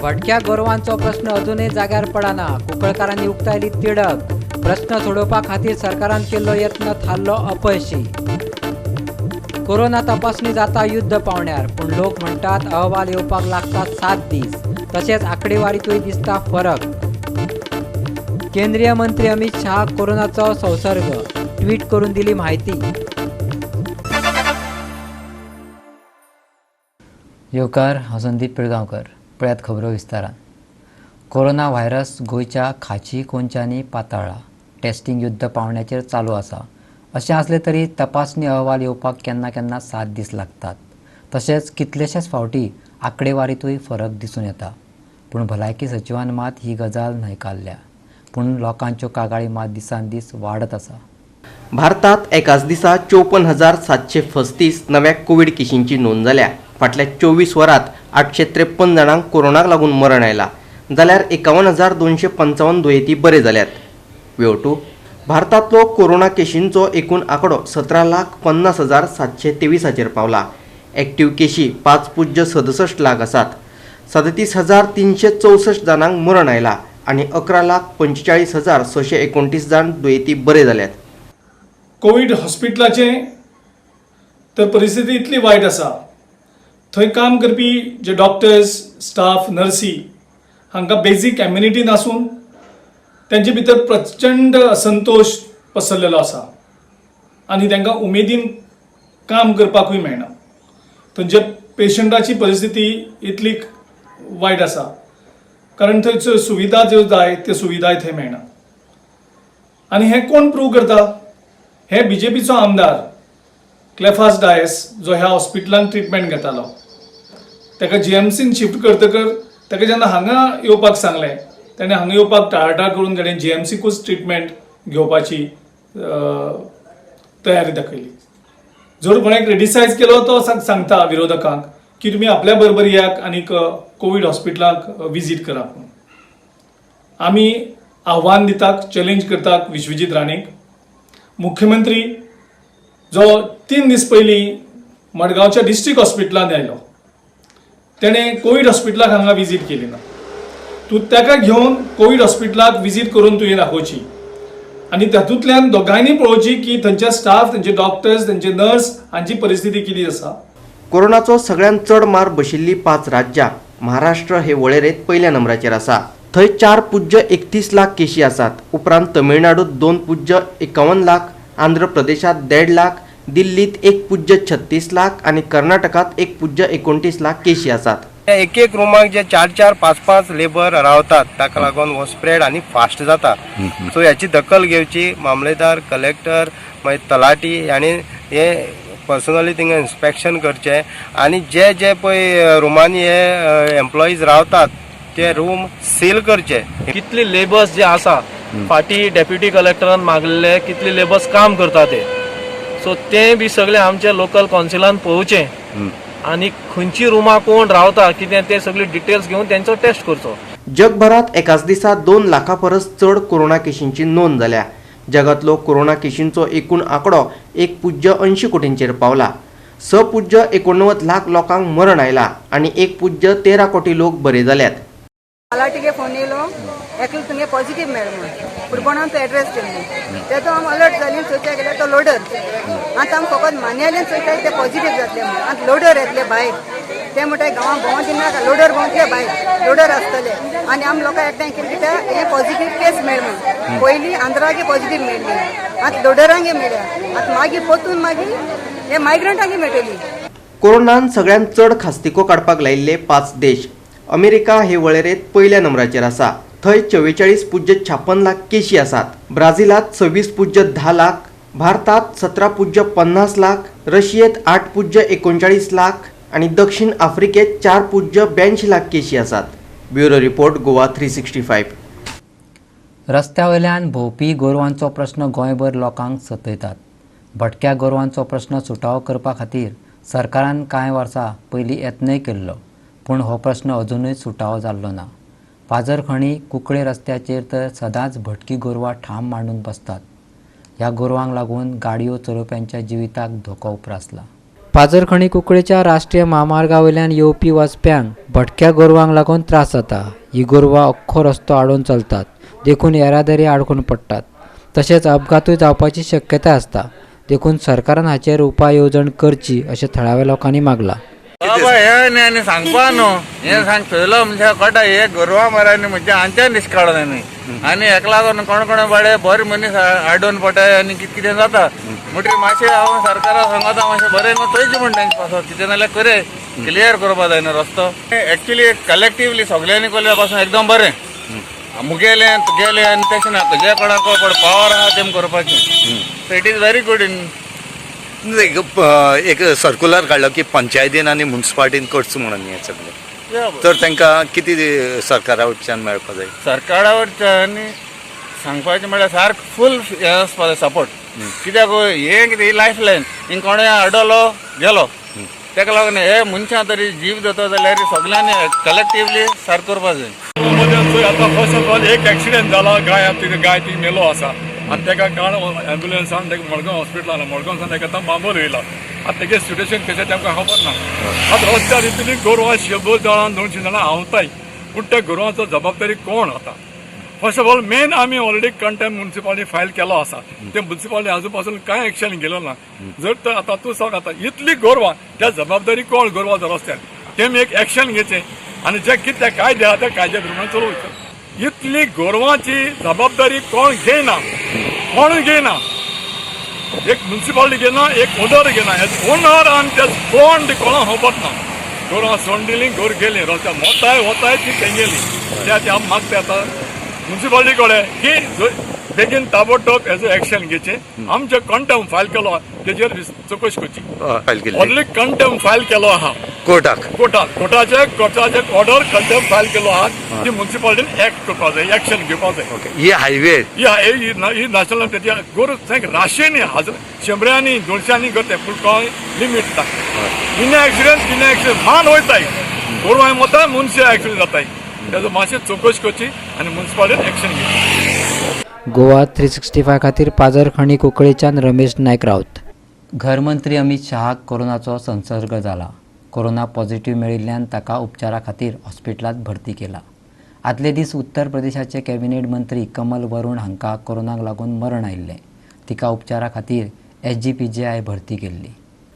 भटक्या गोरवांचो प्रश्न अजूनय जाग्यार पडना. कुंकळकारांनी उक्तायली तिडक. प्रश्न सोडोवपा खातीर सरकारान केल्लो यत्न थारलो अपयशी. कोरोना तपासणी जाता युद्ध पावण्यार, पूण लोक म्हणटात अहवाल येवपाक लागता 7 दीस. तशेंच आंकडेवारीतूय दिसता फरक. केंद्रीय मंत्री अमित शहा कोरोनाचो संसर्ग, ट्वीट करून दिली म्हायती. येवकार, हांव संदीप पिळगांवकर. पळयात खबरो विस्तारान. कोरोना व्हायरस गोंयच्या खाची कोनशांनी पातळ्ळा. टेस्टिंग युद्ध पावण्याचेर चालू आसा. अशें आसलें तरी तपासणी अहवाल येवपाक केन्ना केन्ना 7 दीस लागतात. तशेंच कितलेशेच फावटी आंकडेवारीतूय फरक दिसून येता. पूण भलायकी सचिवान मात ही गजाल न्हयकारल्या. पूण लोकांच्यो कागाळी मात दिसान दीस वाडत आसा. भारतात एकाच दिसा 54,735 नव्या कोवीड केशींची नोंद जाल्या. फाटल्या 24 वरांत 853 जाणांक कोरोनाक लागून मरण आयला, जाल्यार 51,255 दुयेंती बरे जाल्यात. वेवटू भारतांतलो कोरोना केशींचो एकूण आंकडो 17,50,723 पावला. एक्टिव्ह केशी 5.67 लाख आसात. 37,364 जाणांक मरण आयला आनी 11,45,629 जाण दुयेंती बरे जाल्यात. कोवीड हॉस्पिटलाचे तर परिस्थिती इतली वायट आसा, थंय काम करपी जे डॉक्टर्स, स्टाफ, नर्सी हांकां बेजीक एम्युनिटी नासून तेंचे भितर प्रचंड असंतोश पसरलेलो आसा आनी तांकां उमेदीन काम करपाकूय मेळना. थंयच्या पेशंटाची परिस्थिती इतली वायट आसा, कारण थंय सुविधा ज्यो जाय त्यो सुविधाय थंय मेळना. आनी हें कोण प्रूव करता? हे बीजेपीचो आमदार क्लेफास डायस जो ह्या हॉस्पिटलान ट्रिटमेंट घेतालो, ताका जीएमसीन शिफ्ट करतकर ताका जेन्ना हांगा येवपाक सांगलें, तेणें हांगा येवपाक टाळाटाळ करून तेणें जीएमसीकूच ट्रिटमेंट घेवपाची तयारी दाखयली. जर कोणें क्रिटिसायज केलो तो सांगता विरोधकांक की तुमी आपल्या बरोबर येयात आनी कोवीड हॉस्पिटलाक विजीट करात म्हणून. आमी आव्हान दितात, चॅलेंज करतात विश्वजीत राणेक. मुख्यमंत्री जो 3 दीस पयलीं मडगांवच्या डिस्ट्रिक्ट हॉस्पिटलांत आयलो, तेणें कोवीड हॉस्पिटलाक हांगा विजीट केली ना. तूं ताका घेवन कोवीड हॉस्पिटलाक विजीट करून तुवें दाखोवची आनी तातूंतल्यान दोगांयनी पळोवची की थंयचे स्टाफ, थंयचे डॉक्टर्स, थंयचे नर्स हांची परिस्थिती कितें आसा. कोरोनाचो सगळ्यांत चड मार बशिल्ली 5 राज्यां महाराष्ट्र हे वळेरेंत पयल्या नंबराचेर आसा. थंय 4.31 लाख केशी आसात. उपरांत तमिळनाडूत 2.51 लाख, आंध्र प्रदेशांत 1.5 लाख, दिल्लीत 1.36 लाख आनी कर्नाटकांत 1.29 लाख केशी आसात. एक एक रुमाक जे 4 4 5 5 लेबर रावतात ताका लागून हो स्प्रेड आनी फास्ट जाता. सो ह्याची दखल घेवची मामलेदार, कलेक्टर, मागीर तलाठी हांणी हे पर्सनली थिंगा इन्स्पेक्शन करचें आनी जे जे पळय रुमांनी हे एम्प्लॉईज रावतात ते रूम सील करचे. कितले लेबर्स जे आसा फाटी डेप्युटी कलेक्टरान मागलेले कितले लेबर्स काम करता ते, सो ते बी सगळे आमच्या लोकल कावन्सिलान पळोवचें आनी खंयची रुमां कोण रावता कितें ते सगळे डिटेल्स घेवन तेंचो टेस्ट करचो. जगभरात एकाच दिसा 2 लाखां परस चड कोरोना केशींची नोंद जाल्या. जगांतलो कोरोना केशींचो एकूण आंकडो 1.80 कोटींचेर पावला. 6.89 लाख लोकांक मरण आयला आनी 1.13 कोटी लोक बरे जाल्यात. तलाठीगे फोन येयलो, एकलो तुमगे पॉझिटिव्ह मेळ म्हणून कुरबणान तो एड्रेस दिल्लो, तेतो आमी अलर्ट जाली. चोयता गेल्यार तो लोडर. आतां आमी फकत मान्याल्यान चोयता ते पॉझिटिव्ह जातले म्हणून. आतां लोडर येतले भायर, ते म्हणटाय गांवां भोंवती नाका, लोडर भोंवतले भायर, लोडर आसतले. आनी आमी लोकां एकठांय केली कित्याक हे पॉझिटिव्ह केस मेळ म्हणून. पयलीं आंध्रागे पॉझिटिव्ह मेळ्ळी, आतां लोडरांगे मेळ्ळ्या, आतां मागीर परतून मागीर हे मायग्रंटांगे मेळटली. कोरोनान सगळ्यांत चड खास्तिको काडपाक लायिल्ले 5 देश. अमेरिका हे वळेरेंत पयल्या नंबराचेर आसा. थंय 44.56 लाख केशी आसात. ब्राझिलांत 26.10 लाख, भारतात 17.50 लाख, रशियेंत 8.39 लाख आनी दक्षिण आफ्रिकेत 4.82 लाख केशी आसात. Bureau report, Goa 365. रस्त्या वयल्यान भोंवपी गोरवांचो प्रश्न गोंयभर लोकांक सतयतात. भटक्या गोरवांचो प्रश्न सुटावो करपा खातीर सरकारान कांय वर्सां पयलीं यत्नय केल्लो, पूण हो प्रश्न अजुनूय सुटावो जाल्लो ना. पाजरखणी कुंकळे रस्त्याचेर तर सदांच भटकी गोरवां ठाम मांडून बसतात. ह्या गोरवांक लागून गाडयो चलोवप्यांच्या जिविताक धोको उप्रासला. पाजरखणी कुंकळेच्या राष्ट्रीय म्हामार्गा वयल्यान येवपी वचप्यांक भटक्या गोरवांक लागून त्रास जाता. ही गोरवां अख्खो रस्तो आडोवन चलतात, देखून येरादारी आडकून पडटात. तशेंच अपघातूय जावपाची शक्यताय आसता. देखून सरकारान हाचेर उपाय येवजण करची अशें थळाव्या लोकांनी मागलां. बाबा हे न्ही आनी सांगपा न्हू हें सांग थंयलो म्हणजे कळटा हे गोरवां मारांनी म्हणजे आमच्या निश्काळ न्ही आनी हेका लागून कोण कोण बाळे बरे मनीस आडोवन पडटाय आनी कितें कितें जाता म्हणटकीर मातशें हांव सरकारा सांगता मातशें बरें न्हू थंयच म्हण तेंचे पासत कितें नाल्यार करे क्लियर करपा जाय न्हू रस्तो. एक्चुली कलेक्टिवली सगल्यांनी केल्या पासून एकदम बरें मुगेलें तुगेलें आनी तशें ना तुज्या कोणाक कोण पावर आहा तेम करपाचें. So it is very good in एक सर्कुलर काडलो की पंचायतीन आनी मुन्सिपालिटीन करचो म्हणून हें सगळें, तर तांकां कितें सरकारा वटच्यान मेळपा जाय? सरकारा वटच्यान सांगपाचें म्हळ्यार सारको फूल हें आसपा जाय सपोर्ट. कित्याक हें कितें ही लायफ लायन हिंग कोणूय आडलो गेलो तेका लागून हे मनशां तरी जीव जाता जाल्यार सगल्यांनी कलेक्टिवली सारको करपा जाय. आतां फर्स्ट ऑफ ऑल एक एक्सिडेंट जाला, गाय गाय ती मेलो आसा आनी तेका काण एम्बुलन्सान तेका मडगांव हॉस्पिटलान, मडगांवसान तेका आतां बांबोल येयला. आतां तेगे सिट्युएशन कशें तेमकां खबर ना. आतां रस्त्यार इतली गोरवां 100 जाणां 200 जाणां हांवताय, पूण त्या गोरवांचो जबाबदारी कोण? आतां फर्स्ट ऑफ ऑल मेन आमी ऑलरेडी कंटेम मुन्सिपालिटी फायल केलो आसा. ते मुन्सिपालिटी आजून पासून कांय एक्शन घेलो ना. जर तर आतां तूं सांग, आतां इतली गोरवां त्या जबाबदारी कोण? गोरवां रस्त्यार तेमी एक एक्शन घेचें आनी जे कितें त्या कायदे आहा त्या कायद्या प्रमाणे चलोवचें. इतली गोरवांची जबाबदारी कोण घेयना, कोण घेयना. एक मुन्सिपालिटी घेयना, एक ओनर घेयना. ओनर आनी ते कोण ती कोणा खबर ना. गोरवां सोडून दिली, गोर गेली रस्त्यार मोताय वताय ती तेंगेली. त्या ते आमी मागता आतां मुन्सिपालिटी कडेन की बेगीन ताबडतोब हेजो एक्शन घेवचें. आमचे कंटम फायल केलो तेजेर चवकशी करची. फायल केल्ली ऑलरेडी कंटम फायल केलो आहा कोर्टाक. कोर्टात, कोर्टाचे ऑर्डर कंटेम फायल केलो आहा. ती मुन्सिपालिटीन एक्ट करपा जाय, एक्शन घेवपा जाय. ओके, ही हायवे ही ही ही नॅशनल तेजी गोर राशेनी हजार शंबरांनी दोनशांनी करते, पूण कांय लिमीट ना. कितें एक्सिडेंट कितें एक्सिडेंट मान वयताय, गोरवां वता, मनशां एक्सिडेंट जाताय. तेजो मातशें चवकशी करची आनी मुन्सिपालिटीन एक्शन घेवची. गोवा 365 खातीर पाजरखणी कुंकळेच्यान रमेश नायक राऊत. घरमंत्री अमित शहाक कोरोनाचो संसर्ग जाला. कोरोना पॉझिटिव्ह मेळिल्ल्यान ताका उपचारा खातीर हॉस्पिटलांत भरती केला. आदले दीस उत्तर प्रदेशाचे कॅबिनेट मंत्री कमल वरुण हांकां कोरोनाक लागून मरण आयिल्लें. तिका उपचारा खातीर एसजीपीजीआय भरती केल्ली.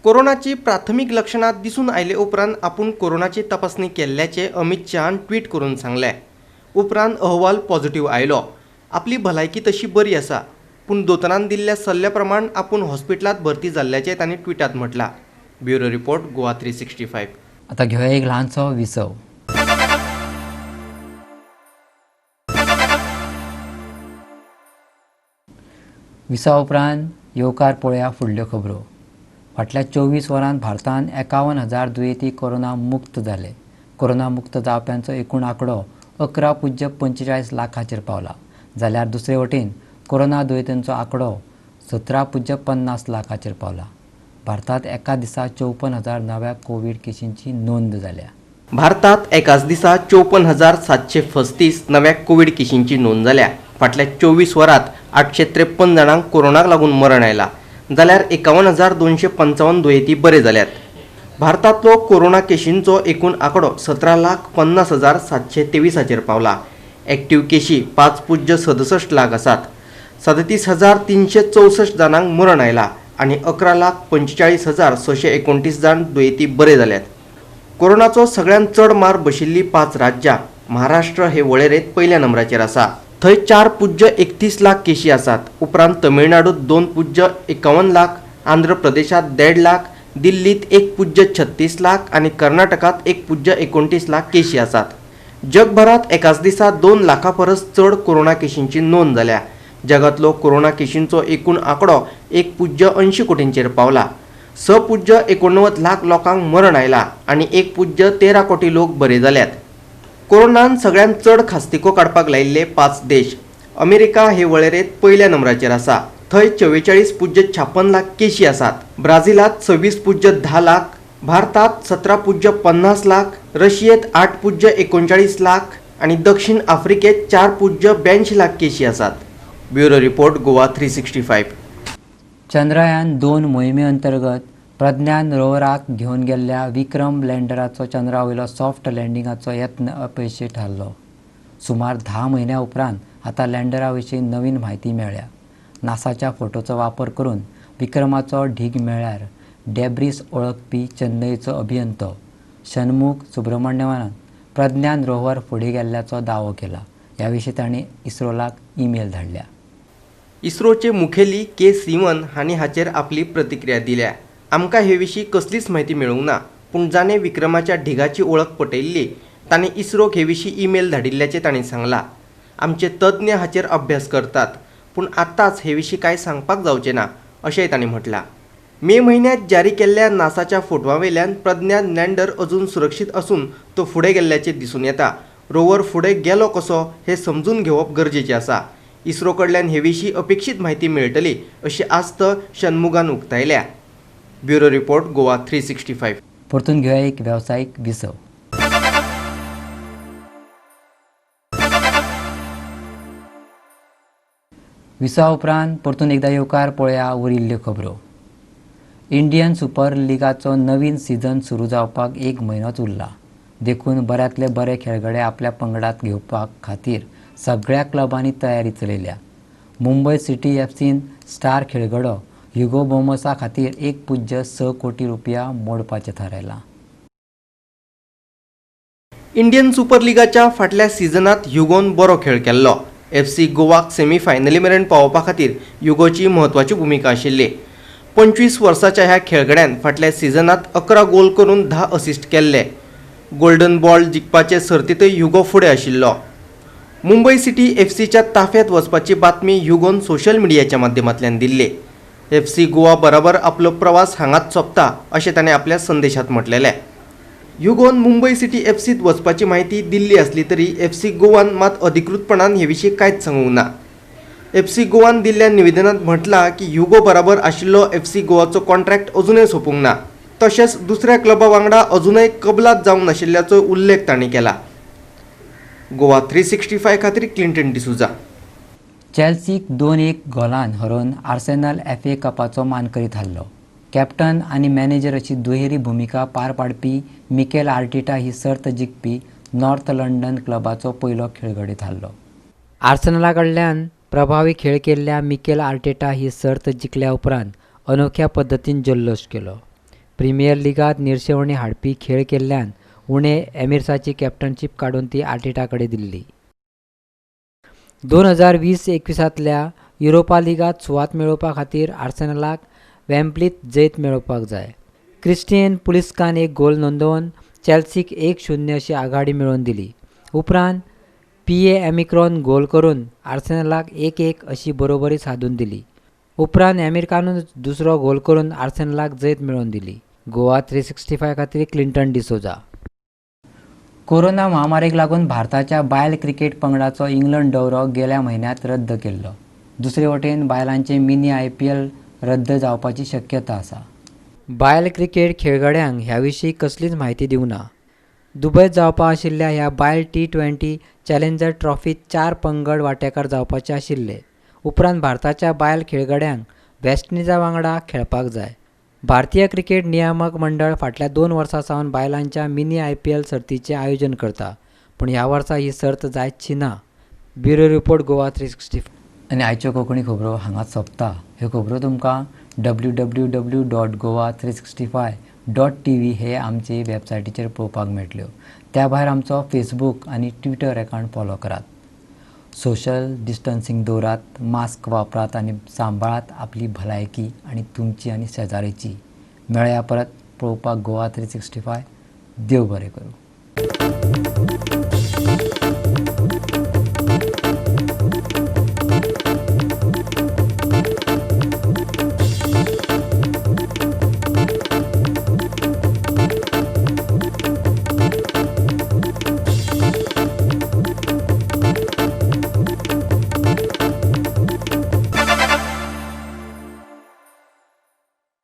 कोरोनाची प्राथमीक लक्षणां दिसून आयले उपरांत आपूण कोरोनाची तपासणी केल्ल्याचें अमित शहान ट्वीट करून सांगलें. उपरांत अहवाल पॉझिटिव्ह आयलो. आपली भलायकी तशी बरी आसा, पूण दोतोरान दिल्ल्या सल्ल्या प्रमाण आपूण हॉस्पिटलांत भरती जाल्ल्याचें तांणी ट्विटांत म्हटलां. Bureau report, Goa 365. आता घेवया एक ल्हानसो विसव. विसवा उपरांत येवकार पळोवया फुडल्यो खबरो. फाटल्या 24 वरांत भारतांत 51,000 दुयेंती कोरोना मुक्त जाले. कोरोना मुक्त जावप्यांचो एकूण आंकडो 11.45 लाखाचेर पावला, जाल्यार दुसरे वटेन कोरोना दुयेंतींचो आंकडो 17.50 लाखाचेर पावला. भारतांत एका दिसा 54,000 नव्या कोवीड केशींची नोंद जाल्या. भारतात एकाच दिसा 54,735 नव्या कोवीड केशींची नोंद जाल्या. फाटल्या 24 वरांत 853 जाणांक कोरोनाक लागून मरण आयलां, जाल्यार 51,255 दुयेंती बरे जाल्यात. भारतांतलो कोरोना केशींचो एकूण आंकडो 17,50,723 पावला. एक्टिव्ह केशी 5.67 लाख आसात. 37,364 जाणांक मरण आयलां आनी 11,45,629 जाण दुयेंती बरे जाल्यात. कोरोनाचो सगळ्यांत चड मार बशिल्ली 5 राज्यां महाराष्ट्र हे वळेरेंत पयल्या नंबराचेर आसा. थंय 4.31 लाख केशी आसात. उपरांत तमिळनाडूत 2.51 लाख, आंध्र प्रदेशांत 1.5 लाख, दिल्लीत 1.36 लाख आनी कर्नाटकांत 1.29 लाख केशी आसात. जगभरात एकाच दिसा 2 लाखां परस चड कोरोना केशींची नोंद जाल्या. जगांतलो कोरोना केशींचो एकूण आंकडो 1.80 कोटींचेर पावला. 6.89 लाख लोकांक मरण आयलां आनी 1.13 कोटी लोक बरे जाल्यात. कोरोनान सगळ्यांत चड खास्तिको काडपाक लायिल्ले 5 देश अमेरिका हे वळेरेंत पयल्या नंबराचेर आसा. थंय 44.56 लाख केशी आसात. ब्राझिलांत 26.10 लाख, भारतात 17.50 लाख, रशियेंत 8.39 लाख आनी दक्षिण आफ्रिकेंत 4.82 लाख केशी आसात. Bureau report, Goa 365. Chandrayaan 2 मोहिमे अंतर्गत प्रज्ञान रोवराक घेवन गेल्ल्या विक्रम लँडराचो चंद्रा वयलो सॉफ्ट लँडिंगाचो यत्न अपेशी थारलो. सुमार 10 म्हयन्या उपरांत आतां लँडरा विशीं नवीन म्हायती मेळ्ळ्या. नासाच्या फोटोचो वापर करून विक्रमाचो ढीग मेळ्ळ्यार डेब्रीस ओळखपी चेन्नईचो अभियंतो शनमुख सुब्रमण्यनान प्रज्ञान रोवर फुडें गेल्ल्याचो दावो केला. ह्या विशीं तांणी इस्रोलाक ईमेल धाडल्या. इस्रोचे मुखेली के सिवन हांणी हाचेर आपली प्रतिक्रिया दिल्या. आमकां हे विशीं कसलीच म्हायती मेळूंक ना, पूण जाणें विक्रमाच्या ढिगाची वळख पटयल्ली तांणी इस्रोक हे विशीं ईमेल धाडिल्ल्याचें तांणी सांगलां. आमचे तज्ञ हाचेर अभ्यास करतात, पूण आतांच हे विशीं कांय सांगपाक जावचें ना अशेंय तांणी म्हटलां. मे म्हयन्यांत जारी केल्ल्या नासाच्या फोटवा वयल्यान प्रज्ञान लँडर अजून सुरक्षीत आसून तो फुडें गेल्ल्याचें दिसून येता. रोवर फुडें गेलो कसो हें समजून घेवप गरजेचें आसा. इस्रो कडल्यान हे विशीं अपेक्षीत म्हायती मेळटली अशी आस्त शनमुगान उक्तायल्या. Bureau report, Goa 365. परतून घेवया एक वेवसायीक विसव. विसवा उपरांत परतून एकदा येवकार पळया उरिल्ल्यो खबरो. इंडियन सुपर लिगाचो नवीन सिजन सुरू जावपाक 1 म्हयनोच उरला. देखून बऱ्यांतले बरे खेळगडे आपल्या पंगडात घेवपा खातीर सगळ्या क्लबांनी तयारी चलयल्या. मुंबय सिटी एफसीन स्टार खेळगडो ह्युगो बोमोसा खातीर 1.6 कोटी रुपया मोडपाचें थारायलां. इंडियन सुपर लिगाच्या फाटल्या सिजनांत ह्युगोन बरो खेळ केल्लो. एफसी गोवाक सेमीफायनली मेरेन पावोवपा खातीर ह्युगोची म्हत्वाची भुमिका आशिल्ली. 25 वर्साच्या ह्या खेळगड्यान फाटल्या सिजनांत 11 गोल करून 10 असिस्ट केल्ले. गोल्डन बॉल जिखपाचे सर्तींतय ह्युगो फुडें आशिल्लो. मुंबय सिटी एफसीच्या ताफ्यांत वचपाची बातमी ह्युगोन सोशल मिडियाच्या माध्यमांतल्यान दिल्ली. एफसी गोवा बराबर आपलो प्रवास हांगाच सोंपता अशें ताणें आपल्या संदेशांत म्हटलेलें. ह्युगोन मुंबय सिटी एफसीत वचपाची म्हायती दिल्ली आसली तरी एफसी गोवान मात अधिकृतपणान हे विशीं कांयच सांगूंक ना. एफसी गोवान दिल्ल्या निवेदनांत म्हटलां की ह्युगो बराबर आशिल्लो एफसी गोवाचो कॉन्ट्रॅक्ट अजुनय सोंपूंक ना, तशेंच दुसऱ्या क्लबा वांगडा अजुनय कबलात जावंक नाशिल्ल्याचो उल्लेख तांणी केला. गोवा 365 खातीर क्लिंटन डिसुजा. चॅल्सीक 2-1 गोलान हरोवन आर्सेनल एफए कपाचो मानकरी थारलो. कॅप्टन आनी मॅनेजर अशी दुहेरी भुमिका पार पाडपी मिकेल आर्टेटा ही सर्त जिखपी नॉर्थ लंडन क्लबाचो पयलो खेळगडो थारलो. आर्सेनला कडल्यान प्रभावी खेळ केल्ल्या मिकेल आर्टेटा ही सर्त जिखल्या उपरांत अनोख्या पद्दतीन जल्लोश केलो. प्रिमियर लिगांत निर्शेवणी हाडपी खेळ केल्ल्यान उणे एमिर्साची कॅप्टनशीप काडून ती आर्टेटा कडेन दिल्ली. 2020-21 युरोपा लिगांत सुवात मेळोवपा खातीर आर्सेनलाक वेम्बलींत जैत मेळोवपाक जाय. क्रिस्टियन पुलिस्कान 1 गोल नोंदोवन चॅल्सीक 1-0 अशी आघाडी मेळोवन दिली. उपरांत पीए एमिक्रॉन गोल करून आर्सेनलाक 1-1 अशी बरोबरी सादून दिली. उपरांत एमिरकानूच दुसरो गोल करून आर्सेनलाक जैत मेळोवन दिली. गोवा 365 खातीर क्लिंटन डिसोजा. कोरोना महामारीक लागून भारताच्या बायल क्रिकेट पंगडाचो इंग्लंड दौरो गेल्या म्हयन्यांत रद्द केल्लो. दुसरे वटेन बायलांचे मिनी IPL रद्द जावपाची शक्यता आसा. बायल क्रिकेट खेळगड्यांक ह्या विशीं कसलीच म्हायती दिवंक ना. दुबयत जावपा आशिल्ल्या ह्या बायल T20 challenger ट्रॉफीत 4 पंगड वांटेकार जावपाचे आशिल्ले. उपरांत भारताच्या बायल खेळगड्यांक वेस्ट इंडिजा वांगडा खेळपाक जाय. भारतीय क्रिकेट नियामक मंडळ फाटल्या 2 वर्सां सावन बायलांच्या मिनी IPL सर्तीचें आयोजन करता, पूण ह्या वर्सा ही सर्त जायची ना. Bureau report, Goa 365. आनी आयच्यो कोंकणी खबरो हांगाच सोंपता. ह्यो खबरो तुमकां www.goa365.tv हे आमचे वेबसायटीचेर पळोवपाक मेळटल्यो. त्या भायर आमचो फेसबूक आनी ट्विटर एकावंट फॉलो करात. सोशल डिस्टन्सिंग दवरात, मास्क वापरात आनी सांबाळात आपली भलायकी आनी तुमची आनी शेजाऱ्याची. मेळया परत पळोवपाक गोवा 365. देव बरें करूं.